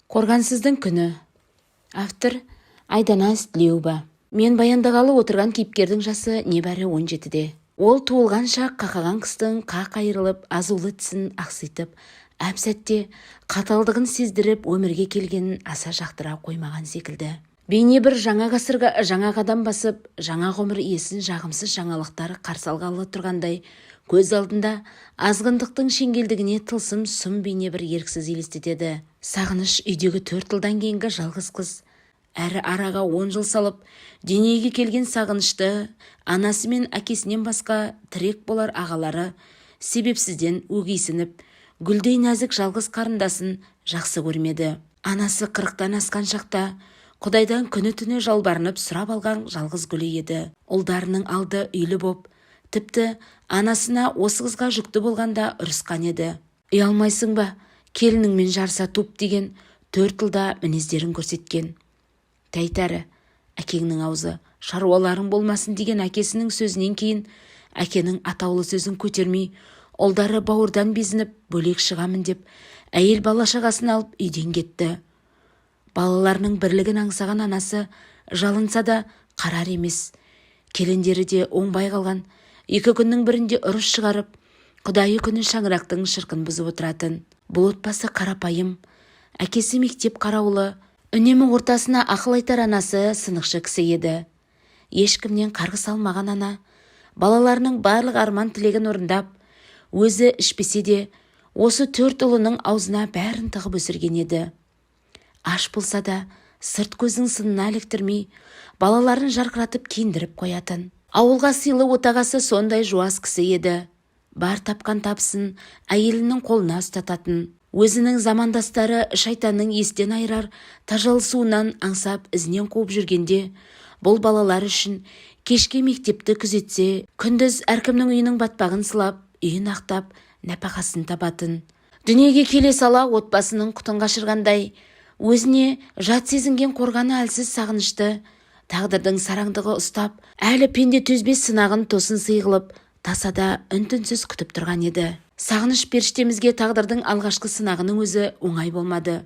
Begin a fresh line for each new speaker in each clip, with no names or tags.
Қорғансыздың күні. Автор Айдана Тілеуова. Мен баяндағалы отырған кейіпкердің жасы небәрі 17-де. Ол туылған шақ қақаған қыстың қақ айырылып, азулы тісін ақситып, әп-сәтте қаталдығын сездіріп өмірге келгенін аса жақтыра қоймаған секілді. Бейне бір жаңа ғасырға жаңа қадам басып, жаңа ғұмыр иесін жағымсыз жаңалықтар қарсы алғалы тұрғандай, көз алдында азғындықтың шеңгелдігіне тылсым сұм бейне бір еріксіз елестетеді. Сағыныш үйдегі 4 ұлдан кейінгі жалғыз қыз. Әрі араға 10 жыл салып, дүниеге келген Сағынышты анасы мен әкесінен басқа тірек болар ағалары себепсізден өгейсініп, гүлдей нәзік жалғыз қарындасын жақсы көрмеді. Анасы 40-тан асқан шақта Құдайдан күні-түні жалбарынып сұрап алған жалғыз гүлі еді. Ұлдарының алды үйлі боп, тіпті анасына осы қызға жүкті болғанда ұрысқан еді. Ұялмайсың ба, келініңмен жарыса туп деген 4 ұлда мінездерін көрсеткен. Тәйтәрі, әкеңнің аузы, шаруаларың болмасын деген әкесінің сөзінен кейін әкенің атаулы сөзін көтермей, ұлдары бауырдан безініп бөлек шығамын деп, әйел бала шағасын алып үйден кетті. Балаларының бірлігін аңсаған анасы жалынса да қарар емес. Келіндері де оңбай қалған, 2 күннің бірінде ұрыс шығарып, құдайы күні шаңырақтың шырқын бұзып отыратын. Бұл отбасы қарапайым, әкесі мектеп қарауылы, үнемі ортасына ақыл айтар анасы сынықшы кісі еді. Ешкімнен қарғыс алмаған ана, балаларының барлық арман тілегін орындап, өзі ішпесе де, осы 4 ұлының аузына бәрін тығып өсірген еді. Аш болса да, сырт көздің сынына іліктірмей, балаларын жарқыратып киіндіріп қоятын. Ауылға сыйлы отағасы сондай жуас кісі еді. Бар тапқан табысын әйелінің қолына ұстататын. Өзінің замандастары шайтанның естен айырар тажал суынан аңсап ізінен қуып жүргенде, бұл балалар үшін кешке мектепті күзетсе, күндіз әркімнің үйінің батпағын сылап, үйін ақтап, нәпақасын табатын. Дүниеге келе сала отбасының құтын қашырғандай, өзіне жат сезінген қорғаны әлсіз Сағынышты тағдырдың сараңдығы ұстап, әлі пенде төзбес сынағын тосын сый қылып, тасада үн-түнсіз күтіп тұрған еді. Сағыныш періштемізге тағдырдың алғашқы сынағының өзі оңай болмады.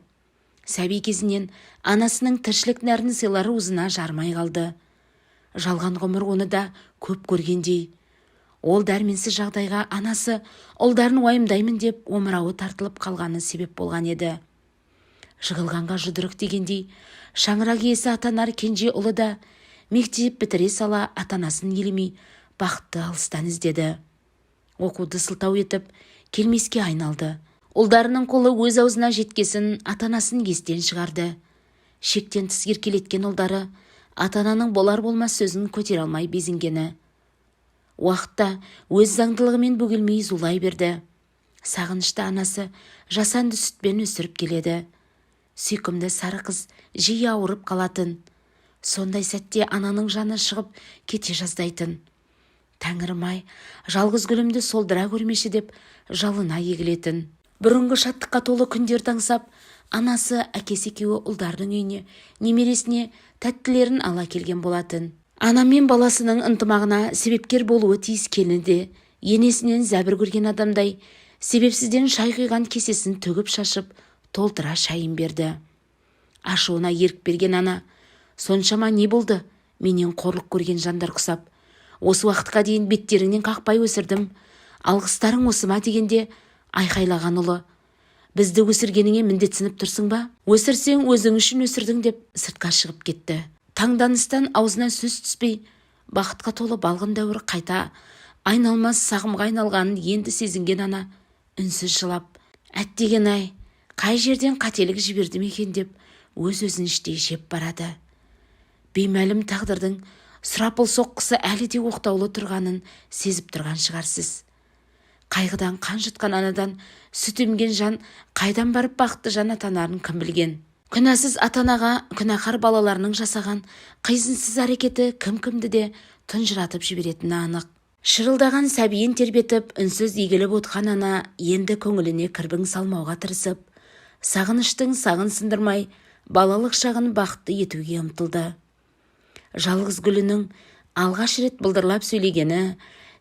Сәби кезінен анасының тіршілік нәрін сыйлары уызына жармай қалды. Жалған ғұмыр оны да көп көргендей. Ол дәрменсіз жағдайға анасы ұлдарын уайымдаймын деп омырауы тартылып қалғаны себеп болған еді. Жығылғанға жұдырық дегендей, шаңырақ иесі атанар кенже ұлы да мектеп бітіре сала ата-анасын елемей бақытты алыстан іздеді. Оқуды сылтау етіп, келмеске айналды. Ұлдарының қолы өз аузына жеткесін ата-анасын естен шығарды. Шектен тыс еркелеткен ұлдары ата-ананың болар-болмас сөзін көтере алмай безінгені. Уақытта өз заңдылығымен бөгелмей зулай берді. Сағынышты анасы жасанды сүтпен өсіріп келеді. Сүйкімді сары қыз жиі ауырып қалатын. Сондай сәтте ананың жаны шығып кете жаздайтын. Тәңірім-ай, жалғыз гүлімді солдыра көрмеші деп жалына егілетін. Бұрынғы шаттыққа толы күндерді аңсап, анасы, әкесі екеуі ұлдарының үйіне, немересіне тәттілерін ала келген болатын. Ана мен баласының ынтымағына себепкер болуы тиіс келіні де, енесінен зәбір көрген адамдай, себепсізден шай құйған кесесін төгіп шашып, толтыра шайын берді. Ашуына ерік берген ана, соншама не болды, менен қорлық көрген жандар құсап, осы уақытқа дейін беттеріңнен қақпай өсірдім, алғыстарың осы ма дегенде айқайлаған ұлы, бізді өсіргеніңе міндетсініп тұрсың ба? Өсірсең өзің үшін өсірдің деп сыртқа шығып кетті. Таңданыстан аузына сөз түспей, бақытқа толы балғын дәуір қайта айналмас сағымға айналғанын енді сезінген ана үнсіз жылап, әттеген-ай, қай жерден қателік жібердім екен деп өз-өзін іштей жеп барады. Беймәлім тағдырдың сұрапыл соққысы әлі де оқтаулы тұрғанын сезіп тұрған шығарсыз. Қайғыдан қан жұтқан анадан сүт емген жан қайдан барып бақытты жан атанарын кім білген? Күнәсіз ата-анаға күнәһар балаларының жасаған қисынсыз әрекеті кім-кімді де тұнжыратып жіберетіні анық. Шырылдаған сәбиін тербетіп, үнсіз егіліп отқан ана енді көңіліне кірбің салмауға тырысып, Сағыныштың сағын сындырмай, балалық шағын бақытты етуге ұмтылды. Жалғыз гүлінің алғаш рет былдырлап сөйлегені,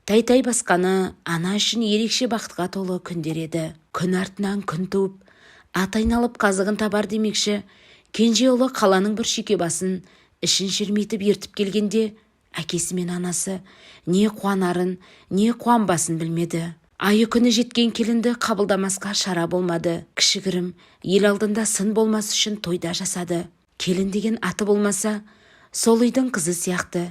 тәй-тәй басқаны ана үшін ерекше бақытқа толы күндер еді. Күн артынан күн туып, Ат айналып қазығын табар демекші, кенже ұлы қаланың бір шүйкебасын ішін шермитіп ертіп келгенде әкесі мен анасы не қуанарын, не қуанбасын білмеді. Айы күні жеткен келінді қабылдамасқа шара болмады. Кішігірім ел алдында сын болмас үшін тойда жасады. Келін деген аты болмаса, сол үйдің қызы сияқты.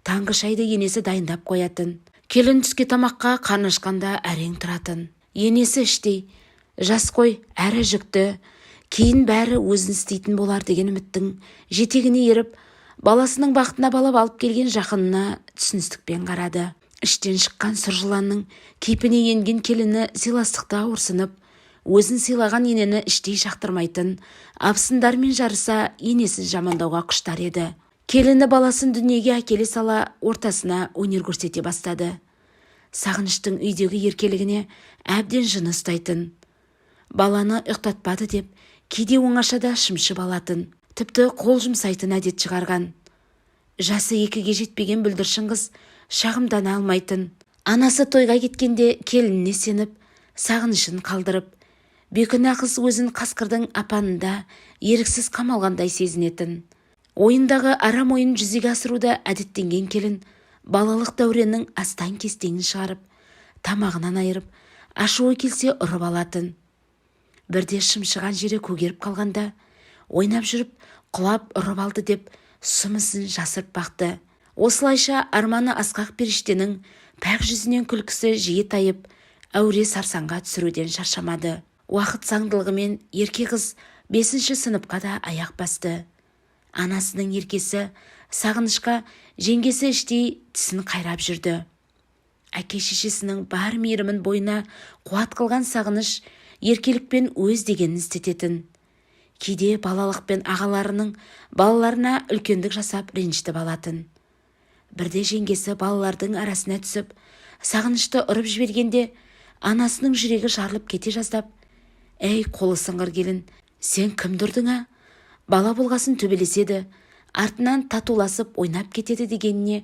Таңғы шайды енесі дайындап қоятын. Келін түске тамаққа қарны ашқанда әрең тұратын. Енесі іштей, жас қой, әрі жүкті, кейін бәрі өзін істейтін болар деген үміттің жетегіне еріп, баласының бақытына балап алып келген жақынына түсіністікпен қарады. Іштен шыққан сұр жыланның кейпіне енген келіні сыйластықты ауырсынып, өзін сыйлаған енені іштей жақтырмайтын, абысындармен жарыса енесін жамандауға құштар еді. Келіні баласын дүниеге әкеле сала ортасына өнер көрсете бастады. Сағыныштың үйдегі еркелігіне әбден жыны ұстайтын. Баланы ұйықтатпады деп кейде оңашада шымшып алатын, тіпті қол жұмсайтын әдет шығарған. Жасы 2-ге жетпеген бүлдіршін қыз шағымдана алмайтын. Анасы тойға кеткенде келініне сеніп, сағынышын қалдырып, бейкүнә қыз өзін қасқырдың апанында еріксіз қамалғандай сезінетін. Ойындағы арам ойын жүзеге асыруда әдеттенген келін балалық дәуреннің астан-кестеңін шығарып, тамағынан айырып, ашуы келсе ұрып алатын. Бірде шымшыған жері көгеріп қалғанда, ойнап жүріп құлап ұрып алды деп сұм ісін жасырып бақты. Осылайша арманы асқақ періштенің пәк жүзінен күлкісі жиі тайып, әуре сарсаңға түсіруден шаршамады. Уақыт заңдылығымен ерке қыз 5-ші сыныпқа да аяқ басты. Анасының еркесі Сағынышқа жеңгесі іштей тісін қайрап жүрді. Әке шешесінің бар мейірімін бойына қуат қылған Сағыныш еркелікпен өз дегенін істететін. Кейде балалықпен ағаларының балаларына үлкендік жасап ренжітіп алатын. Бірде жеңгесі балалардың арасына түсіп, Сағынышты ұрып жібергенде, анасының жүрегі жарылып кете жаздап, «Әй, қолы сыңғыр келін, сен кімді ұрдың, а? Бала болғасын төбелеседі, артынан татуласып ойнап кетеді» дегеніне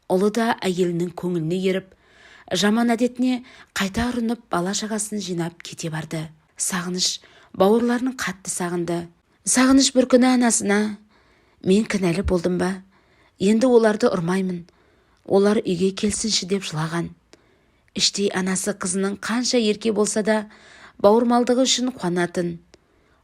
ұлы да әйелінің көңіліне еріп, жаман әдетіне қайта ұрынып, бала шағасын жинап кете барды. Сағыныш бауырларын қатты сағынды. Сағыныш бір күні анасына, «Мен кінәлі болдым ба? Енді оларды ұрмаймын. Олар үйге келсінші» деп жылаған. Іштей анасы қызының қанша ерке болса да бауырмалдығы үшін қуанатын.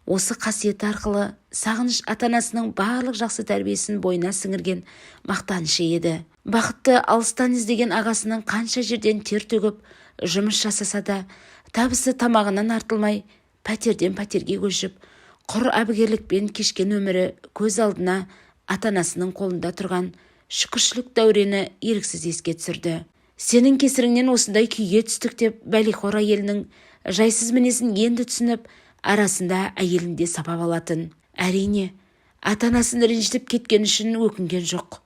Осы қасиеті арқылы Сағыныш ата-анасының барлық жақсы тәрбиесін бойына сіңірген мақтанышы еді. Бақытты алыстан іздеген ағасының қанша жерден тер төгіп жұмыс жасаса да табысы тамағынан артылмай, пәтерден пәтерге көшіп, құр әбігерлікпен кешкен өмірі көз алдына ата-анасының қолында тұрған шүкіршілік дәурені еріксіз еске түсірді. Сенің кесіріңнен осындай күйге түстік деп бәлеқор әйелінің жайсыз мінезін енді түсініп, арасында әйелінде сабап алатын. Әрине, ата-анасын ренжітіп кеткен үшін өкінген жоқ.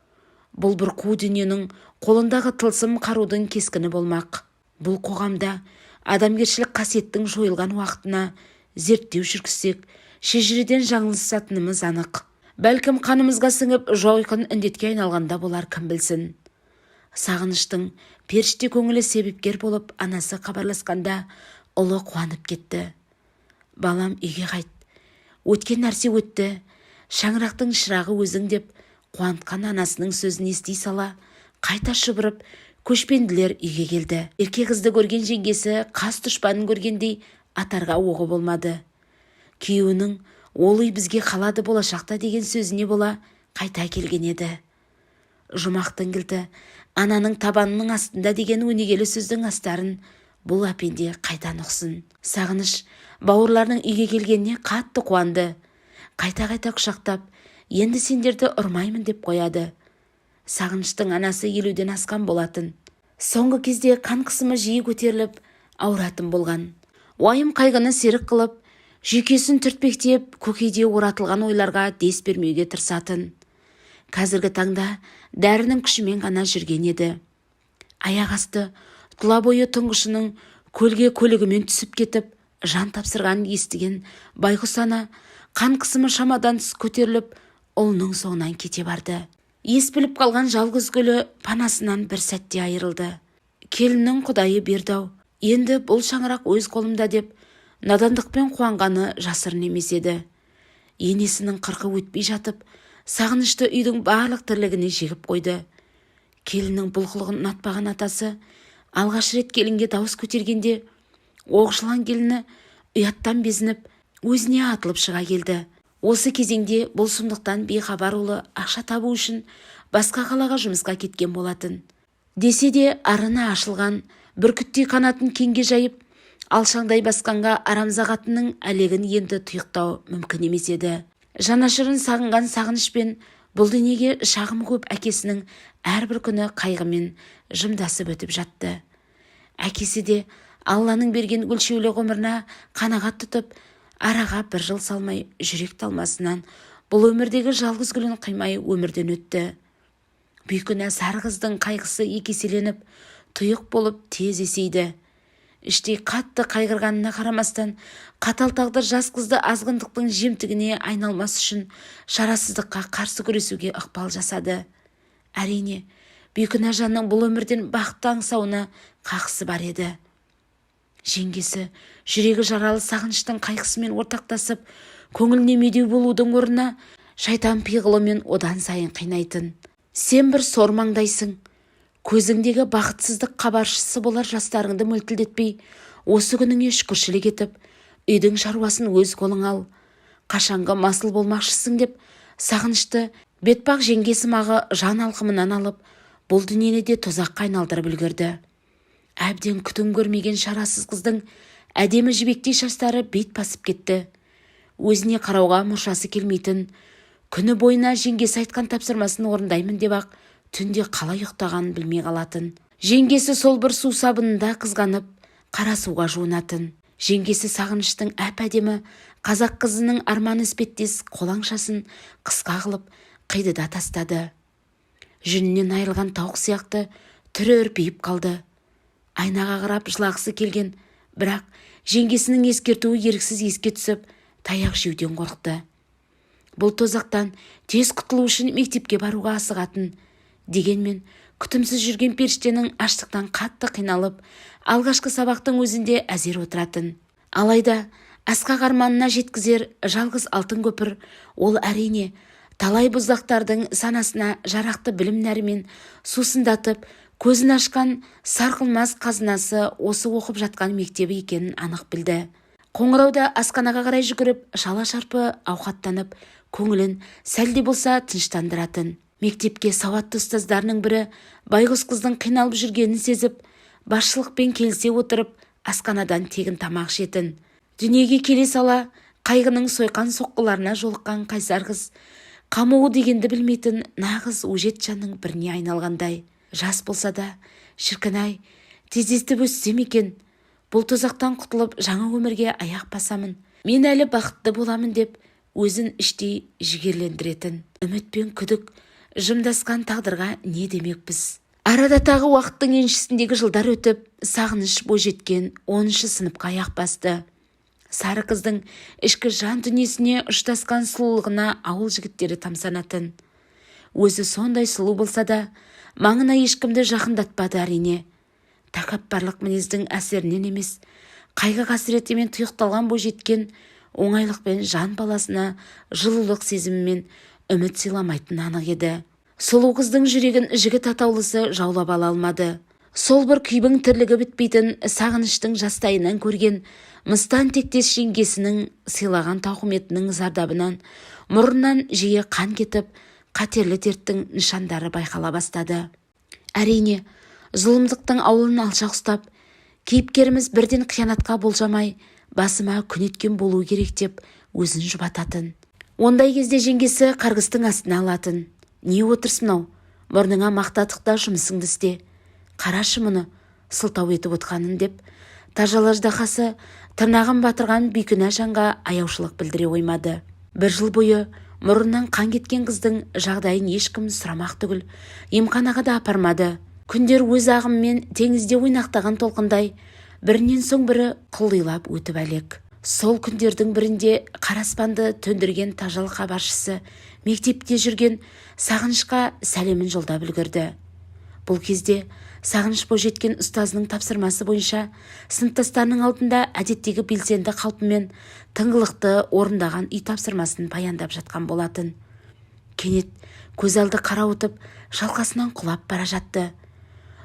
Бұл бір қу дүниенің қолындағы тылсым қарудың кескіні болмақ. Бұл қоғамда адамгершілік қасиеттің жойылған уақытына зерттеу жүргізсек, шежіреден жаңылысатынымыз анық. Бәлкім қанымызға сіңіп, жойқын індетке айналғанда болар, кім білсін. Сағыныштың періште көңілі себепкер болып анасы хабарласқанда ұлы қуанып кетті. Балам, үйге қайт. Өткен нәрсе өтті. Шаңырақтың шырағы өзің деп қуантқан анасының сөзін ести сала, қайта шұбырып, көшпенділер үйге келді. Ерке қызды көрген жеңгесі қас дұшпанын көргендей атарға оғы болмады. Күйеуінің ол үй бізге қалады болашақта деген сөзіне бола қайта келген еді. Жұмақтың кілті ананың табанының астында деген өнегелі сөздің астарын бұл әпенде қайдан ұқсын. Сағыныш бауырларының үйге келгеніне қатты қуанды. Қайта-қайта құшақтап, енді сендерді ұрмаймын деп қояды. Сағыныштың анасы 50-ден асқан болатын. Соңғы кезде қан қысымы жиі көтеріліп, ауыратын болған. Уайым қайғыны серік қылып, жүйкесін түртпектеп, көкейде оратылған ойларға дес бермеуге тырысатын. Қазіргі таңда дәрінің күшімен ғана жүрген еді. Аяқ асты тұла бойы тұңғышының көлге көлігімен түсіп кетіп, жан тапсырғанын естіген байғұс ана қан қысымы шамадан тыс көтеріліп, ұлының соңынан кете барды. Ес біліп қалған жалғыз гүлі панасынан бір сәтте айырылды. Келіннің құдайы берді-ау, енді бұл шаңырақ өз қолымда деп Надандықпен қуанғаны жасырын емес еді. Енесінің қырқы өтпей жатып, Сағынышты үйдің барлық тірлігіне жегіп қойды. Келіннің бұл қылығын ұнатпаған атасы алғаш рет келінге дауыс көтергенде, оқ жылан келіні ұяттан безініп, өзіне атылып шыға келді. Осы кезеңде бұл сұмдықтан бейхабар ұлы ақша табу үшін басқа қалаға жұмысқа кеткен болатын. Десе де, арыны ашылған бүркіттей қанатын кеңге жайып, алшаңдай басқанға арамза қатынның әлегін енді тұйықтау мүмкін емес еді. Жанашырын сағынған сағыныш пен бұл дүниеге шағымы көп әкесінің әрбір күні қайғымен жымдасып өтіп жатты. Әкесі де Алланың берген өлшеулі ғұмырына қанағат тұтып, араға бір жыл салмай, жүрек талмасынан бұл өмірдегі жалғыз гүлін қимай өмірден өтті. Бейкүнә сары қыздың қайғысы екі еселеніп, тұйық болып тез есейді. Іштей қатты қайғырғанына қарамастан, қатал тағдыр жас қызды азғындықтың жемтігіне айналмас үшін шарасыздыққа қарсы күресуге ықпал жасады. Әрине, бейкүнә жанның бұл өмірден бақытты аңсауына қақысы бар еді. Жеңгесі жүрегі жаралы Сағыныштың қайғысымен ортақтасып, көңіліне медеу болудың орнына шайтан пиғылымен одан сайын қинайтын. «Сен бір сор маңдайсың. Көзіңдегі бақытсыздық хабаршысы болар жастарыңды мөлтілдетпей, осы күніңе шүкіршілік етіп, үйдің шаруасын өз қолыңа ал. Қашанғы масыл болмақшысың?» – деп Сағынышты бетпақ жеңгесімағы жан алқымынан алып, бұл дүниені де тозаққа айналдырып үлгерді. Әбден күтім көрмеген шарасыз қыздың әдемі жібектей шаштары бет басып кетті. Өзіне қарауға мұршасы келмейтін, күні бойына жеңгесі айтқан тапсырмасын орындаймын деп ақ түнде қалай ұйықтағанын білмей қалатын. Жеңгесі сол бір су сабынында қызғанып, қара суға жуынатын. Жеңгесі Сағыныштың әп әдемі қазақ қызының арманы іспеттес қолаң шашын қысқа қылып қиды да тастады. Жүнінен айырылған тауық сияқты түрі үрпиіп қалды. Айнаға қарап жылағысы келген, бірақ жеңгесінің ескертуі еріксіз еске түсіп, таяқ жеуден қорықты. Бұл тозақтан тез құтылу үшін мектепке баруға асығатын. Дегенмен күтімсіз жүрген періштенің аштықтан қатты қиналып, алғашқы сабақтың өзінде әзер отыратын. Алайда асқақ арманына жеткізер жалғыз алтын көпір ол, әрине, талай бұздақтардың санасына жарақты білім нәрімен сусындатып, көзін ашқан сарқылмас қазынасы осы оқып жатқан мектебі екенін анық білді. Қоңырауда асханаға қарай жүгіріп, шала-шарпы ауқаттанып, көңілін сәл де болса тыныштандыратын. Мектепке сауатты ұстаздарының бірі байғұс қыздың қиналып жүргенін сезіп, басшылықпен келісе отырып, асханадан тегін тамақ ішетін. Дүниеге келе сала қайғының сойқан соққыларына жолыққан қайсар қыз қамығу дегенді білмейтін нағыз өжет жанның біріне айналғандай. Жас болса да, шіркін-ай, тездетіп өссем екен, бұл тозақтан құтылып, жаңа өмірге аяқ басамын, мен әлі бақытты боламын деп өзін іштей жігерлендіретін. Үміт пен күдік жымдасқан тағдырға не демекпіз? Арада тағы уақыттың еншісіндегі жылдар өтіп, Сағыныш бойжеткен 10-сыныпқа аяқ басты. Сары қыздың ішкі жан дүниесіне ұштасқан сұлулығына ауыл жігіттері тамсанатын. Өзі сондай сұлу болса да, маңына ешкімді жақындатпады. Әрине, тәкаппарлық мінездің әсерінен емес, қайғы қасіретімен тұйықталған бойжеткен оңайлықпен жан баласына жылулық сезімімен үміт сыйламайтыны анық еді. Сұлу қыздың жүрегін жігіт атаулысы жаулап ала алмады. Сол бір күйбің тірлігі бітпейтін Сағыныштың жастайынан көрген мыстан тектес жеңгесінің сыйлаған тауқыметінің зардабынан мұрнынан жиі қан кетіп, қатерлі дерттің нышандары байқала бастады. Әрине, зұлымдықтың ауылын алшақ ұстап, кейіпкеріміз бірден қиянатқа болжамай, басыма күн еткен болуы керек деп өзін жұбататын. Ондай кезде жеңгесі қарғыстың астына алатын. «Не отырыс мынау? Мұрныңа мақта тық та, жұмысыңды істе. Қарашы мұны, сылтау етіп отқанын», – деп тажал аждаһасы тырнағын батырған бейкүнә жанға аяушылық білдіре қоймады. Бір жыл бойы мұрнынан қан кеткен қыздың жағдайын ешкім сұрамақ түгіл, емханаға да апармады. Күндер өз ағымымен теңізде ойнақтаған толқындай бірінен соң бірі құлдилап өтіп әлек. Сол күндердің бірінде қара аспанды төндірген тажал хабаршысы мектепте жүрген Сағынышқа сәлемін жолдап үлгерді. Бұл кезде Сағыныш бойжеткен ұстазының тапсырмасы бойынша сыныптастарының алдында әдеттегі белсенді қалпымен тыңғылықты орындаған үй тапсырмасын баяндап жатқан болатын. Кенет көз алды қарауытып, шалқасынан құлап бара жатты.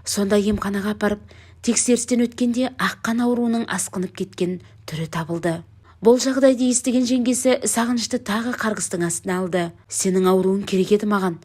Сонда емханаға апарып, тексерістен өткенде ақ қан ауруының асқынып кеткен түрі табылды. Бұл жағдайды естіген жеңгесі Сағынышты тағы қарғыстың астына алды. «Сенің ауруың керек еді маған.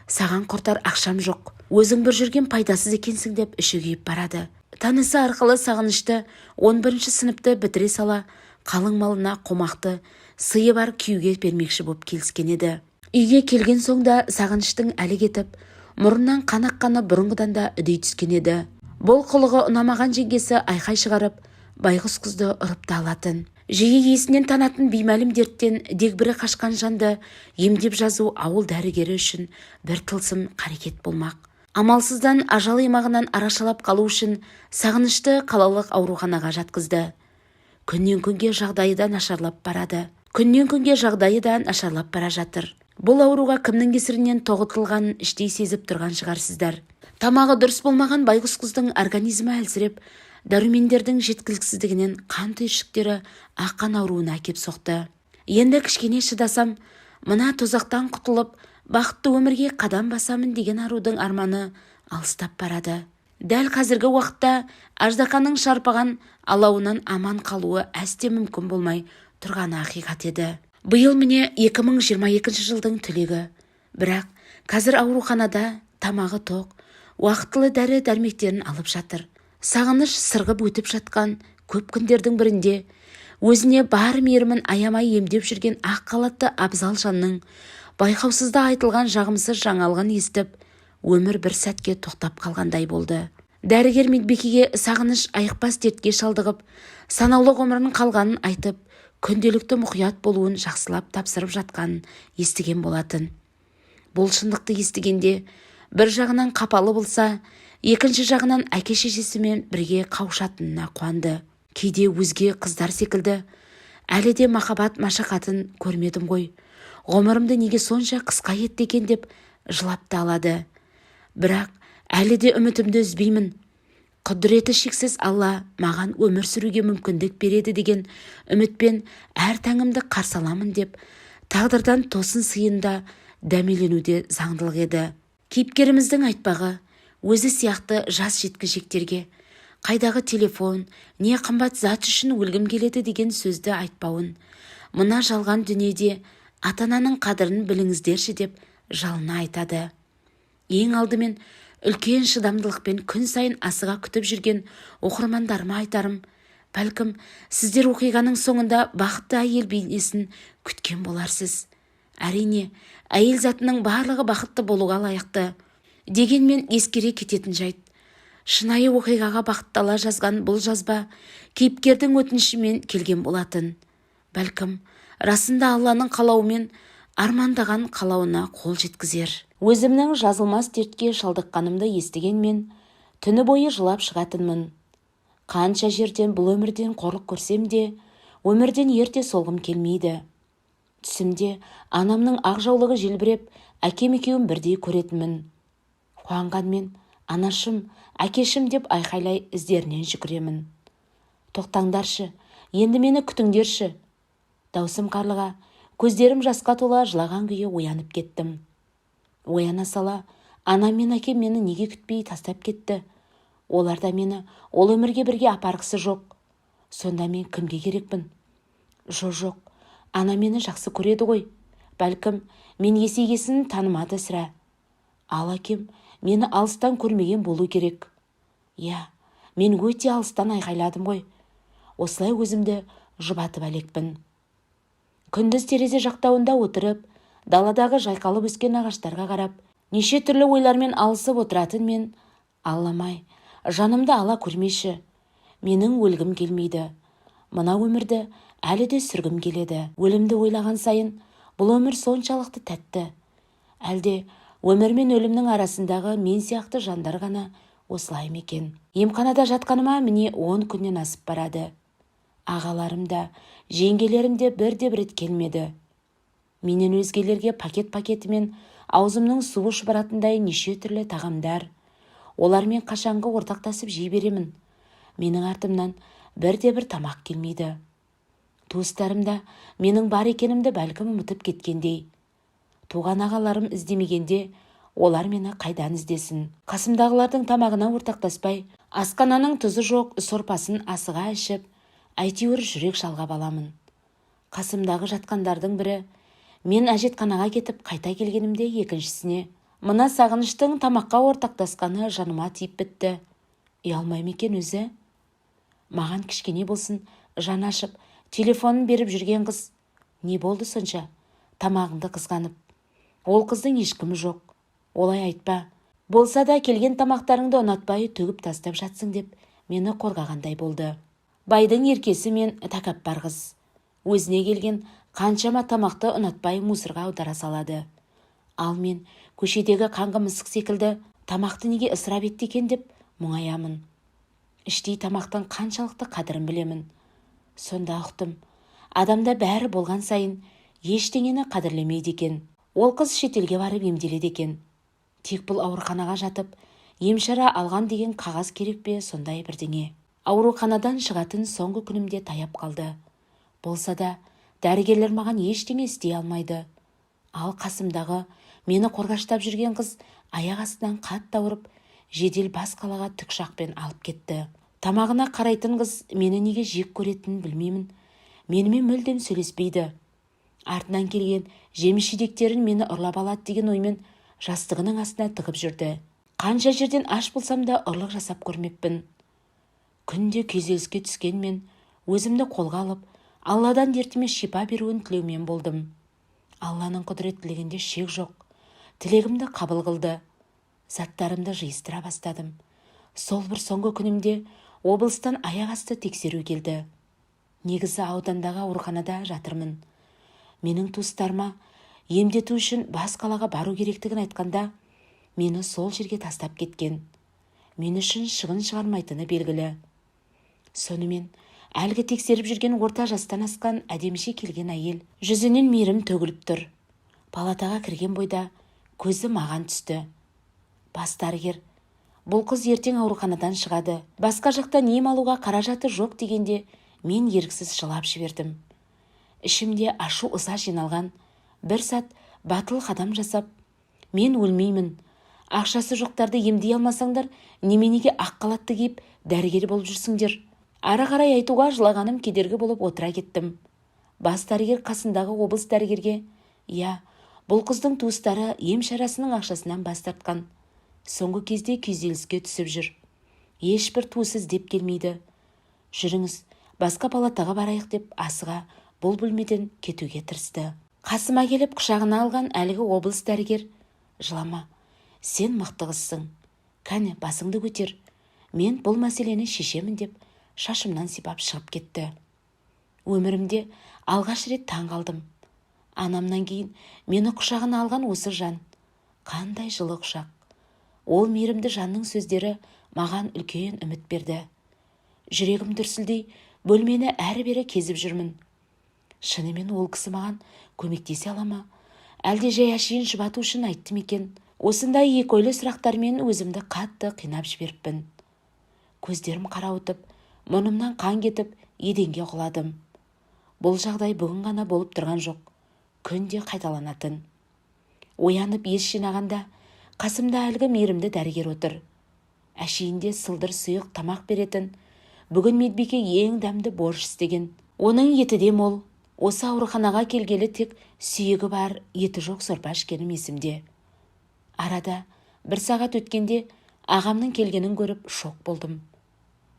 Саған құртар ақшам жоқ. Өзің бір жүрген пайдасыз екенсің», – деп іші күйіп барады. Танысы арқылы Сағынышты 11 сыныпты бітіре сала қалың малына қомақты сыйы бар күйеуге бермекші боп келіскен еді. Үйге келген соң да Сағыныштың әлі кетіп, мұрнынан қан аққаны бұрынғыдан да үдей түскен еді. Бұл қылығы ұнамаған жеңгесі айқай шығарып, байғұс қызды ұрып та алатын. Жиі есінен танатын беймәлім дерттен дегбірі қашқан жанды емдеп жазу ауыл дәрігері үшін бір тылсым қарекет болмақ. Амалсыздан ажал аймағынан арашалап қалу үшін Сағынышты қалалық ауруханаға жатқызды. Күннен күнге жағдайы да нашарлап барады. Күннен күнге жағдайы да нашарлап бара жатыр. Бұл ауруға кімнің кесірінен тоғытылғанын іштей сезіп тұрған шығарсыздар. Тамағы дұрыс болмаған байғұс қыздың организмі әлсіреп, дәрумендердің жеткіліксіздігінен қан түйіршіктері ақ қан ауруына әкеп соқты. Енді кішкене шыдасам, мына тозақтан құтылып, бақытты өмірге қадам басамын деген арудың арманы алыстап барады. Дәл қазіргі уақытта аждаһаның шарпыған алауынан аман қалуы әсте мүмкін болмай тұрғаны ақиқат еді. Биыл міне 2022 жылдың түлегі. Бірақ қазір ауруханада тамағы тоқ, уақытылы дәрі-дәрмектерін алып жатыр. Сағыныш сырғып өтіп жатқан көп күндердің бірінде өзіне бар мейірімін аямай емдеп жүрген ақ халатты абзал жанның байқаусызда айтылған жағымсыз жаңалығын естіп, өмір бір сәтке тоқтап қалғандай болды. Дәрігер медбикеге Сағыныш айықпас дертке шалдығып, санаулы ғұмырының қалғанын айтып, күнделікті мұқият болуын жақсылап тапсырып жатқанын естіген болатын. Бұл шындықты естігенде бір жағынан қапалы болса, екінші жағынан әке-шешесімен бірге қауышатынына қуанды. Кейде өзге қыздар секілді әлі де махаббат машақатын көрмедім ғой. Ғұмырымды неге сонша қысқа етті екен деп жылап та алады. Бірақ әлі де үмітімді үзбеймін. Құдіреті шексіз Алла маған өмір сүруге мүмкіндік береді деген үмітпен әр таңымды қарсы аламын деп тағдырдан тосын сыйында дәмеленуде заңдылық еді. Кейіпкеріміздің айтпағы, өзі сияқты жас жеткіншектерге қайдағы телефон, не қымбат зат үшін өлгім келеді деген сөзді айтпауын, мына жалған дүниеде ата-ананың қадірін біліңіздерші деп жалына айтады. Ең алдымен үлкен шыдамдылықпен күн сайын асыға күтіп жүрген оқырмандарыма айтарым, бәлкім сіздер оқиғаның соңында бақытты әйел бейнесін күткен боларсыз. Әрине, әйел затының барлығы бақытты болуға лайықты. Дегенмен ескере кететін жайт, шынайы оқиғаға бағыттала жазған бұл жазба кейіпкердің өтінішімен келген болатын. Бәлкім, расында Алланың қалауымен армандаған қалауына қол жеткізер. Өзімнің жазылмас дертке шалдыққанымды естіген мен түні бойы жылап шығатынмын. Қанша жерден бұл өмірден қорлық көрсем де, өмірден ерте солғым келмейді. Түсімде анамның ақ жаулығы желбіреп, әкем екеуін бірдей көретінмін. Қуанғанмен анашым, әкешім деп айқайлай іздерінен жүгіремін. Тоқтаңдаршы, енді мені күтіңдерші. Даусым қарлыға, көздерім жасқа тола жылаған күйі оянып кеттім. Ояна сала, анам мен әкем мені неге күтпей тастап кетті? Олар да мені ол өмірге бірге апарғысы жоқ. Сонда мен кімге керекпін? Жоқ, ана мені жақсы көреді ғой. Бәлкім, мен есейгесін танымады сірә. Ал әкем мені алыстан көрмеген болу керек. Иә, мен өте алыстан айқайладым ғой. Осылай өзімді жұбатып әлекпін. Күндіз терезе жақтауында отырып, даладағы жайқалып өскен ағаштарға қарап, неше түрлі ойлармен алысып отыратын мен, Алламай, жанымды ала көрмеші. Менің өлгім келмейді. Мына өмірді әлі де сүргім келеді. Өлімді ойлаған сайын бұл өмір соншалықты тәтті. Әлде өмір мен өлімнің арасындағы мен сияқты жандар ғана осылай ма екен? Емханада жатқаныма міне 10 күннен асып барады. Ағаларым да, жеңгелерім де бірде-бір рет келмеді. Менен өзгелерге пакет-пакетімен аузымның суы шұбыратындай неше түрлі тағамдар, Олармен қашанғы ортақтасып жей беремін? Менің артымнан бірде-бір тамақ келмейді. Туыстарым да менің бар екенімді бәлкім ұмытып кеткендей. Туған ағаларым іздемегенде, олар мені қайдан іздесін? Қасымдағылардың тамағына ортақтаспай, асқананың тұзы жоқ сорпасын асыға ішіп, әйтеуір жүрек жалғап аламын. Қасымдағы жатқандардың бірі мен әжетханаға кетіп қайта келгенімде екіншісіне: «Мына Сағыныштың тамаққа ортақтасқаны жаныма тиіп бітті. Ұялмай ма екен өзі? Маған кішкене болсын жаны ашып, телефонын беріп жүрген қыз не болды сонша тамағыңды қызғанып? Ол қыздың ешкімі жоқ. Олай айтпа. Болса да келген тамақтарыңды ұнатпай төгіп тастап жатсың», – деп мені қорғағандай болды. Байдың еркесі мен тәкаппар қыз өзіне келген қаншама тамақты ұнатпай мусорға аудара салады. Ал мен көшедегі қаңғы мысық секілді тамақты неге ысырап етті екен деп мұңаямын. Іштей тамақтың қаншалықты қадірін білемін. Сонда ұқтым: адамда бәрі болған сайын ештеңені қадірлемейді екен. Ол қыз шетелге барып емделеді екен. Тек бұл ауруханаға жатып емшара алған деген қағаз керек пе, сондай бірдеңе. Ауруханадан шығатын соңғы күнімде таяп қалды. Болса да дәрігерлер маған ештеңе істей алмайды. Ал қасымдағы мені қорғаштап жүрген қыз аяқ астынан қатты ауырып, жедел бас қалаға тікұшақпен алып кетті. Тамағына қарайтын қыз мені неге жек көретінін білмеймін. Менімен мүлдем сөйлеспейді. Артынан келген жеміс-жидектерін мені ұрлап алады деген оймен жастығының астына тығып жүрді. Қанша жерден аш болсам да, ұрлық жасап көрмеппін. Күнде күйзеліске түскен мен өзімді қолға алып, Алладан дертіме шипа беруін тілеумен болдым. Алланың құдіреттілігінде шек жоқ. Тілегімді қабыл қылды. Заттарымды жиыстыра бастадым. Сол бір соңғы күнімде облыстан аяқ асты тексеру келді. Негізі аудандағы ауруханада жатырмын. Менің туыстарыма емдету үшін бас қалаға бару керектігін айтқанда, мені сол жерге тастап кеткен. Мен үшін шығын шығармайтыны белгілі. Сонымен әлгі тексеріп жүрген орта жастан асқан әдеміше келген әйел. Жүзінен мейірім төгіліп тұр. Палатаға кірген бойда көзі маған түсті. Бас дәрігер: «Бұл қыз ертең ауруханадан шығады, басқа жақтан ем алуға қаражаты жоқ», – дегенде, мен еріксіз жылап жібердім. Ішімде ашу ыза жиналған бір сәт батыл қадам жасап: «Мен өлмеймін. Ақшасы жоқтарды емдей алмасаңдар, неменеге ақ халатты киіп дәрігер болып жүрсіңдер?» Ары қарай айтуға жылағаным кедергі болып, отыра кеттім. Бас дәрігер қасындағы облыс дәрігерге: «Иә, бұл қыздың туыстары ем шарасының ақшасынан бас тартқан. Соңғы кезде күйзеліске түсіп жүр. Ешбір туысы іздеп келмейді. Жүріңіз, басқа палатаға барайық», – деп асыға бұл бөлмеден кетуге тырысты. Қасыма келіп құшағына алған әлгі облыс дәрігер: «Жылама, сен мықты қызсың. Кәне, басыңды көтер. Мен бұл мәселені шешемін», – деп шашымнан сипап шығып кетті. Өмірімде алғаш рет таң қалдым. Анамнан кейін мені құшағына алған осы жан. Қандай жылы құшақ! Ол мейірімді жанның сөздері маған үлкен үміт берді. Жүрегім дүрсілдей, бөлмені әрі-бері кезіп жүрмін. Шынымен ол кісі маған көмектесе ала ма, әлде жай әшейін жұбату үшін айтты ма екен? Осындай екі ойлы сұрақтармен өзімді қатты қинап жіберіппін. Көздерім қарауытып, мұрнымнан қан кетіп, еденге құладым. Бұл жағдай бүгін ғана болып тұрған жоқ, күнде қайталанатын. Оянып ес жинағанда, қасымда әлгі мейірімді дәрігер отыр. Әшейінде сылдыр сұйық тамақ беретін. Бүгін медбике ең дәмді борщ істеген. Оның еті де мол. Осы ауруханаға келгелі тек сүйегі бар, еті жоқ сорпа ішкенім есімде. Арада бір сағат өткенде ағамның келгенін көріп шок болдым.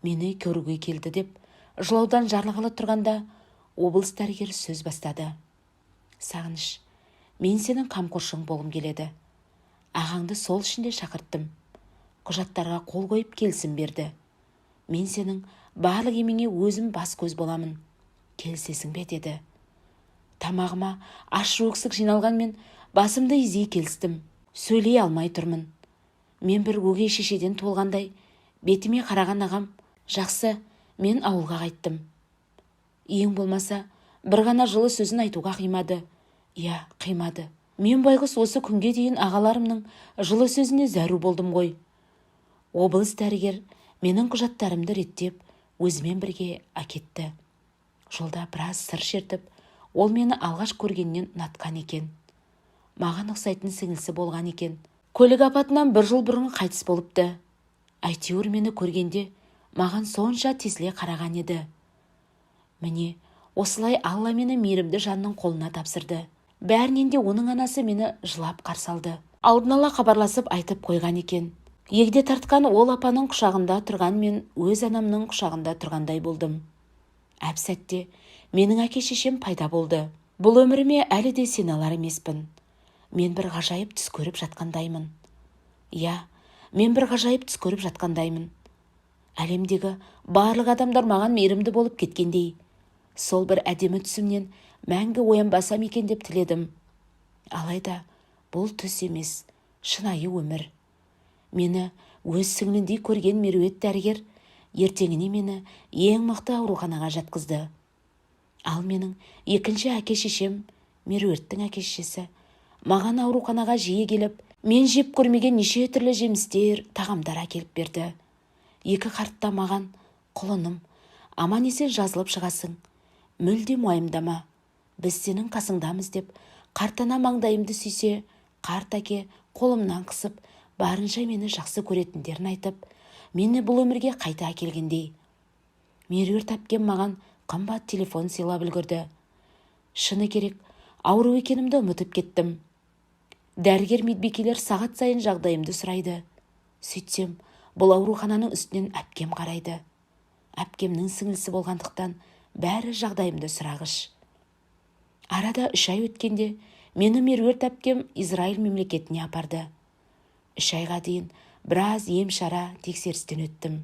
Мені көруге келді деп жылаудан жарылғалы тұрғанда, облыс дәрігері сөз бастады: «Сағыныш, мен сенің қамқоршың болғым келеді. Ағаңды сол үшін де шақырттым. Құжаттарға қол қойып, келісім берді. Мен сенің барлық еміңе өзім бас көз боламын. Келісесің бе?» – деді. Тамағыма ащы өксік жиналғанмен, басымды изей келістім. Сөйлей алмай тұрмын. Мен бір өгей шешеден туылғандай бетіме қараған ағам: «Жақсы, мен ауылға қайттым». Ең болмаса бір ғана жылы сөзін айтуға қимады. Иә, қимады. Мен байғұс осы күнге дейін ағаларымның жылы сөзіне зәру болдым ғой. Облыс дәрігер менің құжаттарымды реттеп, өзімен бірге әкетті. Жолда біраз сыр шертіп, ол мені алғаш көргеннен ұнатқан екен. Маған ұқсайтын сіңілісі болған екен. Көлік апатынан бір жыл бұрын қайтыс болыпты. Әйтеуір мені көргенде маған сонша тесіле қараған еді. Міне, осылай Алла мені мейірімді жанның қолына тапсырды. Бәрінен де оның анасы мені жылап қарсы алды. Алдын ала хабарласып айтып қойған екен. Егде тартқан ол апаның құшағында тұрған мен өз анамның құшағында тұрғандай болдым. Әп сәтте менің әке-шешем пайда болды. Бұл өміріме әлі де сене алар емеспін. Мен бір ғажайып түс көріп жатқандаймын. Иә, мен бір ғажайып түс көріп жатқандаймын. Әлемдегі барлық адамдар маған мейірімді болып кеткендей. Сол бір әдемі түсімнен мәңгі оянбасам екен деп тіледім. Алайда бұл түс емес, шынайы өмір. Мені өз сіңліндей көрген Меруерт дәрігер ертеңіне мені ең мықты ауруханаға жатқызды. Ал менің екінші әке-шешем, Меруерттің әке-шешесі, маған ауруханаға жиі келіп, мен жеп көрмеген неше түрлі жемістер, тағамдар әкеліп берді. Екі қарт та маған: «Құлыным, аман-есен жазылып шығасың, мүлдем уайымдама, біз сенің қасыңдамыз», – деп қарт ана маңдайымды сүйсе, қарт әке қолымнан қысып, барынша мені жақсы көретіндерін айтып, мені бұл өмірге қайта әкелгендей. Меруерт әпкем маған қымбат телефон сыйлап үлгерді. Шыны керек, ауру екенімді ұмытып кеттім. Дәрігер медбикелер сағат сайын жағдайымды сұрайды. Сөйтсем, бұл аурухананың үстінен әпкем қарайды. Әпкемнің сіңлісі болғандықтан бәрі жағдайымды сұрағыш. Арада 3 ай өткенде мені Меруерт әпкем Израиль мемлекетіне апарды. 3 айға дейін біраз ем-шара, тексерістен өттім.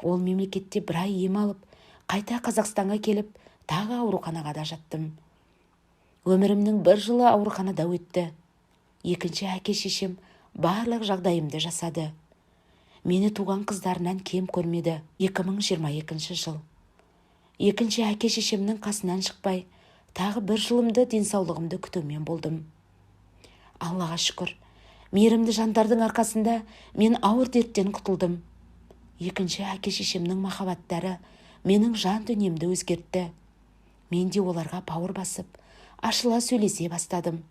Ол мемлекетте бір ай ем алып, қайта Қазақстанға келіп, тағы ауруханаға да жаттым. Өмірімнің бір жылы ауруханада өтті. Екінші әке-шешем барлық жағдайымды жасады. Мені туған қыздарынан кем көрмеді. 2022 жыл. Екінші әке-шешемнің қасынан шықпай, тағы бір жылымды денсаулығымды күтумен болдым. Аллаға шүкір, мейірімді жандардың арқасында мен ауыр дерттен құтылдым. Екінші әке-шешемнің махаббаттары менің жан дүниемді өзгертті. Мен де оларға бауыр басып, ашыла сөйлесе бастадым.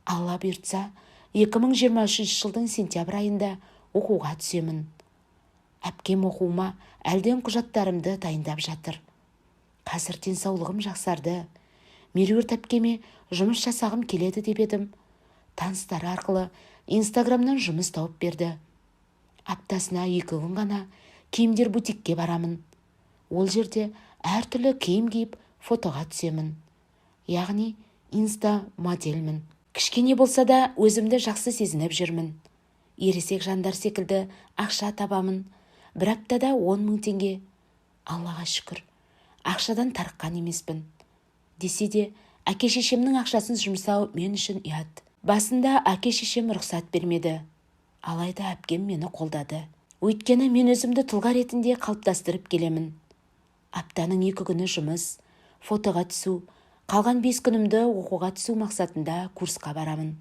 Алла бұйыртса, 2023 жылдың сентябрь айында оқуға түсемін. Әпкем оқуыма әлден құжаттарымды дайындап жатыр. Қазір денсаулығым жақсарды. Меруерт әпкеме жұмыс жасағым келеді деп едім. Таныстары арқылы Инстаграмнан жұмыс тауып берді. Аптасына 2 күн ғана киімдер бутикке барамын. Ол жерде әртүрлі киім киіп фотоға түсемін. Яғни инста модельмін. Кішкене болса да өзімді жақсы сезініп жүрмін. Ересек жандар секілді ақша табамын. Бір аптада 10 мың теңге. Аллаға шүкір, ақшадан тарыққан емеспін. Десе де, әке-шешемнің ақшасын жұмсау мен үшін ұят. Басында әке-шешем рұқсат бермеді. Алайда әпкем мені қолдады. Өйткені мен өзімді тұлға ретінде қалыптастырып келемін. Аптаның 2 күні жұмыс, фотоға түсу, қалған 5 күнімді оқуға түсу мақсатында курсқа барамын.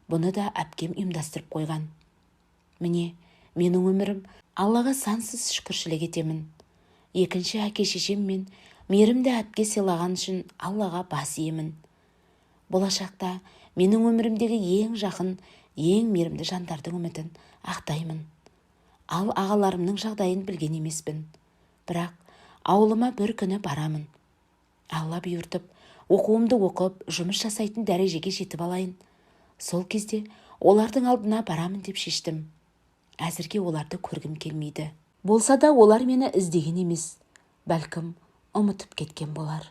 Бұны да әпкем ұйымдастырып қойған. Міне, менің өмірім. Аллаға сансыз шүкіршілік етемін. Екінші әке-шешем мен мейірімді әпке сыйлаған үшін Аллаға бас иемін. Болашақта менің өмірімдегі ең жақын, ең мейірімді жандардың үмітін ақтаймын. Ал ағаларымның жағдайын білген емеспін. Бірақ ауылыма бір күні барамын. Алла бұйыртып, оқуымды оқып, жұмыс жасайтын дәрежеге жетіп алайын. Сол кезде олардың алдына барамын деп шештім. Әзірге оларды көргім келмейді. Болса да олар мені іздеген емес, бәлкім ұмытып кеткен болар.